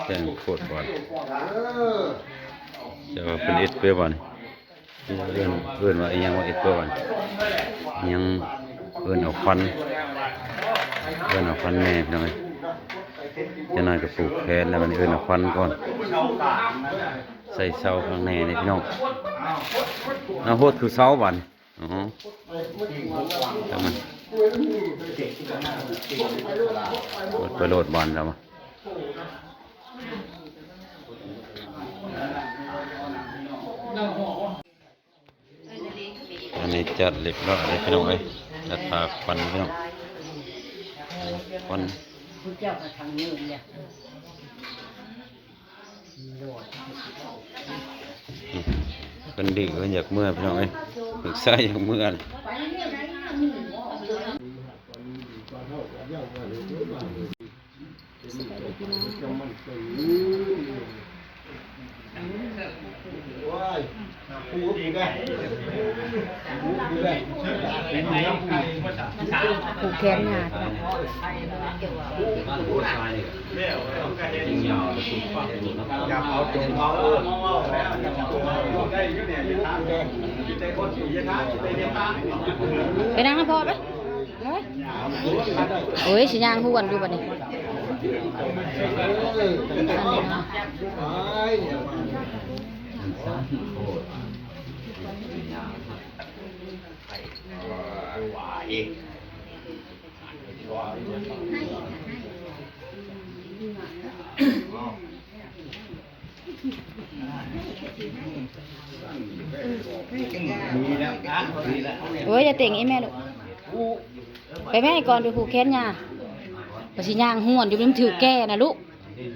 ແຈ້ງໂຄດບາດ ແຕ່ວ່າເພິ່ນເຮັດໄປບາດນີ້ ເອີ້ນ ເອີ້ນວ່າອີ່ຫຍັງວ່າເຮັດໄປບາດນີ້ ອີ່ຫຍັງ ເອີ້ນເອົາຄວັນ ເອີ້ນເອົາຄວັນແດ່ພີ່ນ້ອງເອີຍ. ຈັກໜ້ອຍກໍຜູກແຂນແລ້ວ ບາດນີ້ເອີ້ນເອົາຄວັນກ່ອນ ໃສ່ເສົາຂ້າງແນ່ນີ້ພີ່ນ້ອງ. ເອົາໂຫດຄືເສົາບາດນີ້. ອໍ ແລ້ວມັນໂຫດໄປໂລດບາດນີ້ແລ້ວ. ອັນນີ້ຈັດຮຽບຮ້ອຍແລ້ວພີ່ນ້ອງເອີຍ ຈັດຜ້າຄວັນພີ່ນ້ອງ ຄວັນ ເພິ່ນດື້ ເພິ່ນຢາກເມືອພີ່ນ້ອງເອີຍ ລູກຊາຍຢາກເມືອ. ຜູກແຂນຍາດ ໄປນັ່ງນຳພໍ່ໄປ. ໂອ້ຍ ໂອ້ຍ ຊິຍ່າງຫວນຢູ່ບັດນີ້. ໂອ້ຍ ຢ່າເຕັງອີແມ່ລູກ ໄປແມ່ກ່ອນ ໄປຜູກແຂນຍ່າ ວ່າຊິຍ່າງຫວນຢູ່ ມັນຖືກແກ່ນະລູກ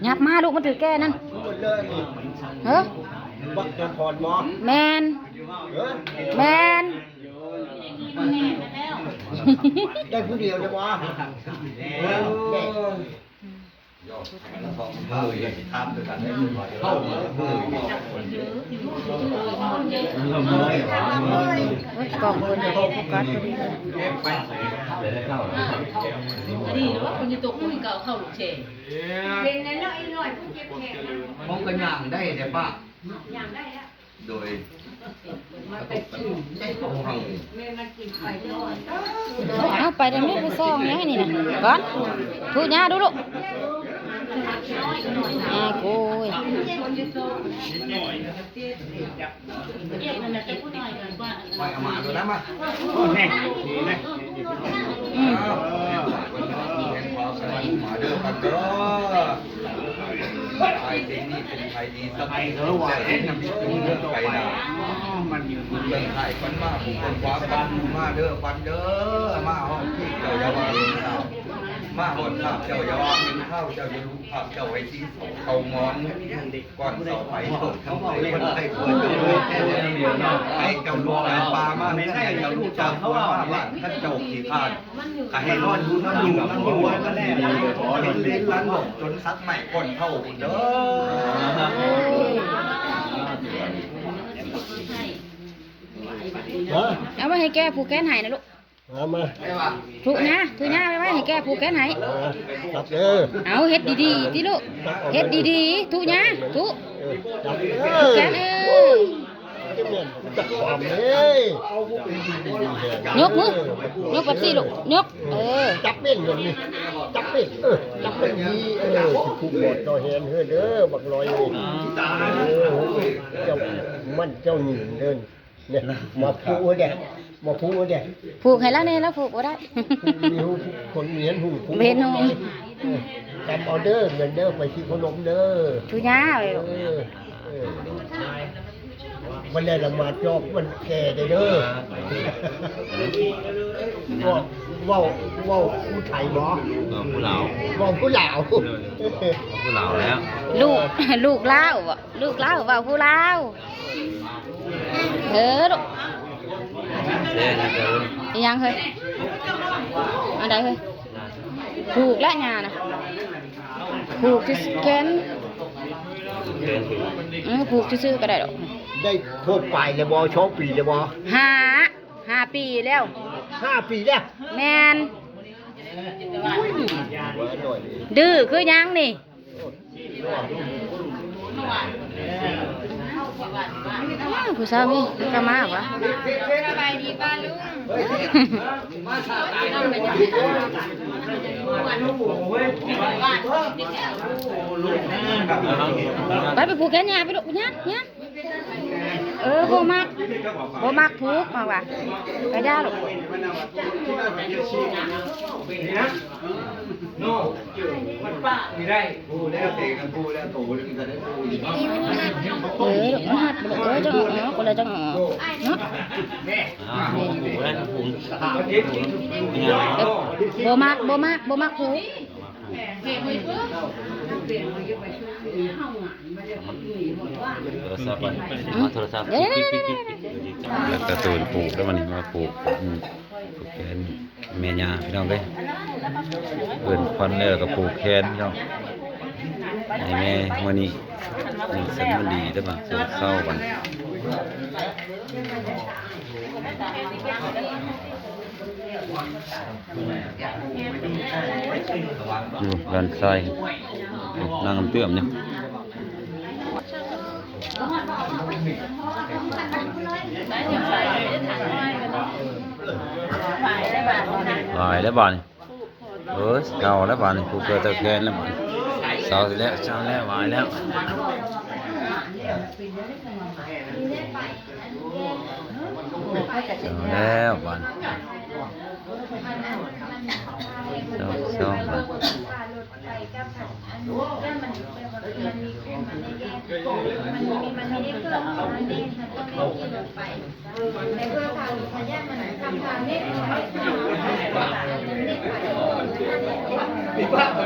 ຫຍັບມາລູກ ມັນຖືກແກ່ນັ້ນ. ເອີ ບັກນະຄອນບໍ່? ແມ່ນ ເອີ ແມ່ນ ໄດ້ຜູ້ດຽວເດ້ບໍ່? ເອີ. ໂອ້ຍ ກ້ອງເພິ່ນບໍ່ໂຟກັສພໍດີເລີຍ. ອັນນີ້ວ່າຄົນຢູ່ຕົກຜູ້ເກົ່າເຂົ້າລູກແຊ ເປັນແລ້ວເນາະ ອີກໜ້ອຍຜູ້ເຈັບແຂນນະ ມັນກໍຍ່າງໄດ້ແຕ່ປ້າ ຍ່າງໄດ້ແລ້ວ. ໂດຍ ເອົາໄປທາງນີ້ ໄປສ່ອງຫຍັງອັນນີ້ນະ ກ່ອນ ທຸຍາດູລູກ ຍາໂກຍ. ອືມ ໄປເດີວ່າເດ້ ນຳໄປເດີ ໄປນະ ເບິ່ງໄປນະ ເບິ່ງໄປນະ ເບິ່ງຂາຍຄວັນມາ ຜູ້ຄົນຄວາມບ້ານມາເດີ ຄວັນເດີ ມາຮອດພີ້ເຈົ້າຢ່າວ່າເປັນເຊົ້າ ມາຮອດພາບເຈົ້າຢ່າວ່າເປັນທ້າວ ເຈົ້າຢ່າລຸພາບເຈົ້າໃຫ້ສີເຂົ້າມອນ ກ່ອນເຈົ້າໄປ ເຈົ້າທຳໄປຄົນໄທຄົນເດີ ໃຫ້ເຈົ້າລຸກຈາກປ່າມາ ໃຫ້ເຈົ້າລຸກຈາກຄົນມາ ບ້ານຄັນເຈົ້າຂີ້ຄ້ານ ກະໃຫ້ນອນຢູ່ນຳລູກນຳເມຍແລ້ວ ເປັນເລນຫຼານຫຼອກຈົນສັກໄມ້ກ້ອນເທົ້າພຸ້ນເດີ. ເອົາໄວ້ໃຫ້ແກ່ຜູກແຂນໃຫ້ນະລູກ ເອົາມາ ທຸຍາ ທຸຍາ ໄວ້ໃຫ້ແກ່ຜູກແຂນໃຫ້ ເອົາ ເຮັດດີໆຕິລູກ ເຮັດດີໆ ທຸຍາ ທຸ ເອີ ແຂນ ເອີ. ຍົກມື ຍົກແບບຊີ້ລູກ ຍົກ ເອີ ຈັບເປັນເງິນນີ້ ຈັບເປັນ ເອີ ຈັບເປັນດີ ເອີ ຊິຜູກໝົດຕໍ່ແຮນເຮີເດີ ບັກລອຍເອີຍ ເຈົ້າໝັ້ນເຈົ້າຍືນເດີ ນີ້ ມາຜູກເດີ ມາຜູກເດີ ຜູກໃຫ້ລາວແດ່ ລາວຜູກບໍ່ໄດ້ ມີຫູຄົນມີເຫັນຫູ ເຫັນຫູ ເອີ ຈຳເອົາເດີ ເງິນເດີ ໄປຊື້ຂະໜົມເດີ ທຸຍາ ເອີ ເອີ. ມັນໄດ້ລະໝາດຈອບ ມັນແກ່ໄດ້ເດີ ເວົ້າ ເວົ້າ ເວົ້າຜູ້ໄທບໍ່? ເອີ ຜູ້ລາວ ເວົ້າຜູ້ລາວ ເອີ ເວົ້າຜູ້ລາວແລ້ວ ລູກ ລູກລາວບໍ? ລູກລາວເວົ້າຜູ້ລາວ ເອີ ລູກ ອີຫຍັງເຮີ້ຍ? ອັນໃດເຮີ້ຍ? ຜູກແລ້ວຍ່ານະ ຜູກທີ່ແຂນ ເອີ ຜູກຊື່ໆກໍໄດ້ດອກ. ໄດ້ຄົບປາຍແລ້ວບໍ່? ສອງປີແລ້ວບໍ່? ຫ້າ ຫ້າປີແລ້ວ. ຫ້າປີແລ້ວ? ແມ່ນ. ໂອ້ຍ ດື້ຄືຫຍັງນີ້? ອ້າວ ຜູ້ສາວມີກໍມາຫວາ? ສະບາຍດີປ້າລຸງ. ໄປ ໄປຜູກແຂນຍ່າໄປລູກ ຍ່າ ຍ່າ. ເອີ ບໍ່ມັກ ບໍ່ມັກຜູກ ມາວ່າ ກະຢ່າລູກ. ເອີ ມັນຮັດບໍ່ລູກ ເອີ ຈັງອອກ ເອີ ຈັງອອກ ຄົນລະຈັ່ງອອກເນາະ. ບໍ່ມັກ ບໍ່ມັກ ບໍ່ມັກຜູກ. ໂທລະສັບ ໂທລະສັບ ເອີ ແລ້ວກະໂຕນຜູກແລ້ວ ມານີ້ມາຜູກ ຜູກແຂນແມ່ຍ່າ ພີ່ນ້ອງເອີຍ. ເອີ້ນຂວັນແລ້ວກະຜູກແຂນ ພີ່ນ້ອງ ໃຫ້ແມ່ມື້ນີ້ ມື້ສັນວັນດີເດີ ບາດເຊົ້າ ເຊົ້າບັດ. ຢູ່ດ້ານຊ້າຍ ນາງເອື້ອມນີ້ ຫຼາຍແລ້ວບາດນີ້. ເອີ ເຊົາແລ້ວບາດນີ້ ຜູກແຂນແລ້ວບາດນີ້ ເຊົາແລ້ວ ເຊົາແລ້ວ ຫວາຍແລ້ວ ເຊົາແລ້ວບາດນີ້ ເຊົາ ເຊົາບາດນີ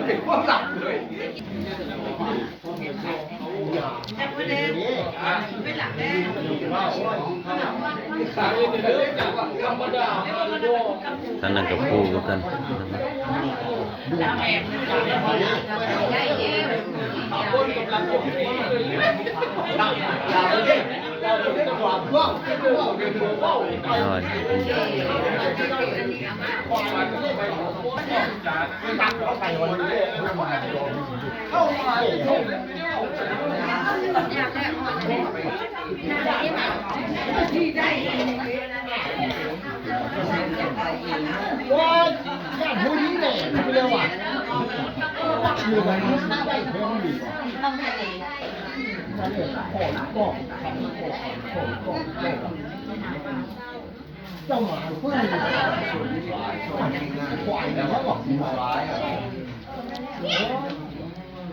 ້. ທາງນັ້ນກະປູຄືກັນ.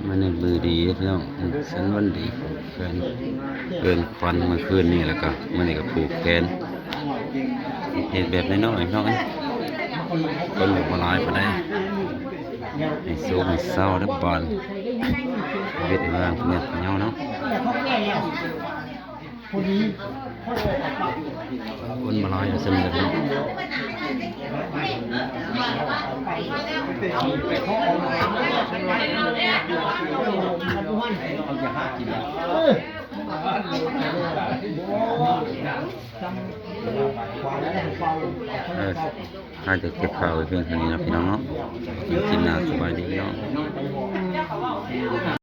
ມື້ນີ້ມື້ດີເດີພີ່ນ້ອງ ມື້ສັນວັນດີ ຜູກແຂນ ເອີ້ນຂວັນມື້ຄືນນີ້ ແລ້ວກະມື້ນີ້ກະຜູກແຂນ ເຮັດແບບນ້ອຍໆ ພີ່ນ້ອງເອີຍ ຄົນກະບໍ່ຫຼາຍປານໃດ ໃຫ້ໂຊກໃຫ້ເຊົາເດີບາດ ເຮັດໃຫ້ວ່າງເພິ່ນເນາະ. ຄົນມາຫຼາຍເດີຊັ້ນເດີເນາະ. ເອີ ຫາຈະເກັບພາບໄວ້ພຽງເທົ່ານີ້ເນາະ ພີ່ນ້ອງເນາະ. ຄລິບໜ້າ ສະບາຍດີພີ່ນ້ອງ.